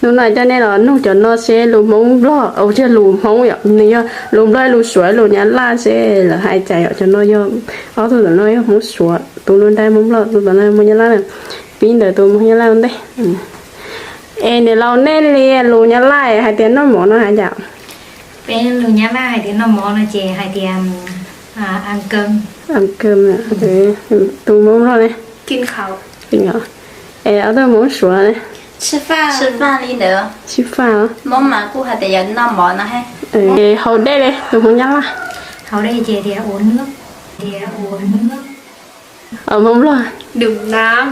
Hnub no coj nej los nug cov no seb lus Hmoob Nplog, ua tsis yog lus Hmoob yom, nws yog lus Nplog, lus Suav, lus Nyab Laj seb lawv hais cas yom. Cov no yog, ob tug tom no yog Hmoob Suav, tus nug nrab Hmoob Nplog, tus tom no Hmoob Nyab Laj na. Pib ntawd tus Hmoob Nyab Laj ua ntej. Es niam laus, nej li lus Nyab Laj hais tias noj mov no hais cas? Peb lus Nyab Laj hais tias noj mov no ces hais tias ăn cơm. Ăn cơm. Tus Hmoob Nplog ne? Es ob tug Hmoob Suav ne? Sib faj li ntawd. Sib faj. Hmoob mas kuj hais tias yog noj mov no. Es haus dej li tus Hmoob Nyab Laj? Haus dej ces tias uống nước. Hmoob Nplog? Đựng nước.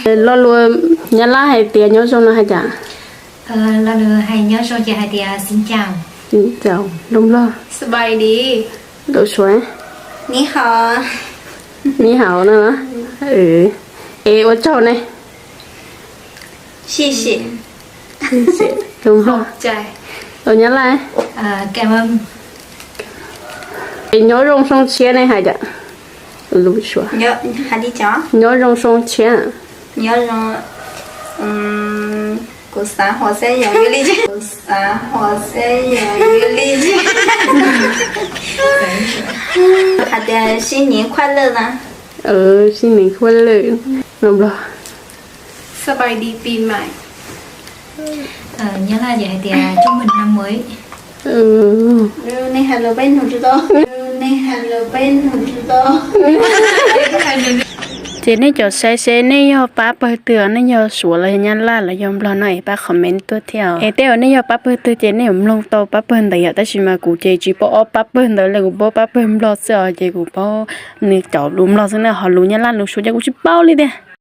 Lo lus Nyab Laj hais tias nyob zoo no hais cas? Lo lus hais nyob zoo ces hais tias xin chào. Xin chào. Lus Nplog? Lus Suav? Ni hao no. Es ua tsaug ne? Lus Nplog? Lus Nyab Laj? Es nyob zoo xyoo tshiab ne hais cas? Lus Suav? Nyob zoo xyoo tshiab. Kuv xav hais tias, kuv xav hais tias, hais tias sib niv khuaj lawj na. Sib niv khuaj lawj. Lus Nplog? Sawv daws di pis mais. Nyab Laj ces hais tias chúc mừng năm mới. Nej hais lus peb nug tsis tau. Nej hais lus peb nug tsis tau. Ces nej cov saib seb nej yog pab pawg twg, nej yog Suav los yog Nyab Laj los yog Nplog no es pab comment tuaj thiab. Es tej uas nej yog pab pawg twg ces nej yuav mloog tau pab pawg ntawd yom, tab sis mas kuv ces tsis paub ob pab pawg ntawd li, kuv paub pab pawg Nplog xwb os, ces kuv paub nws cov lus Nplog xwb na, ho lus Nyab Laj lus Suav ces kuv tsis paub li tiag.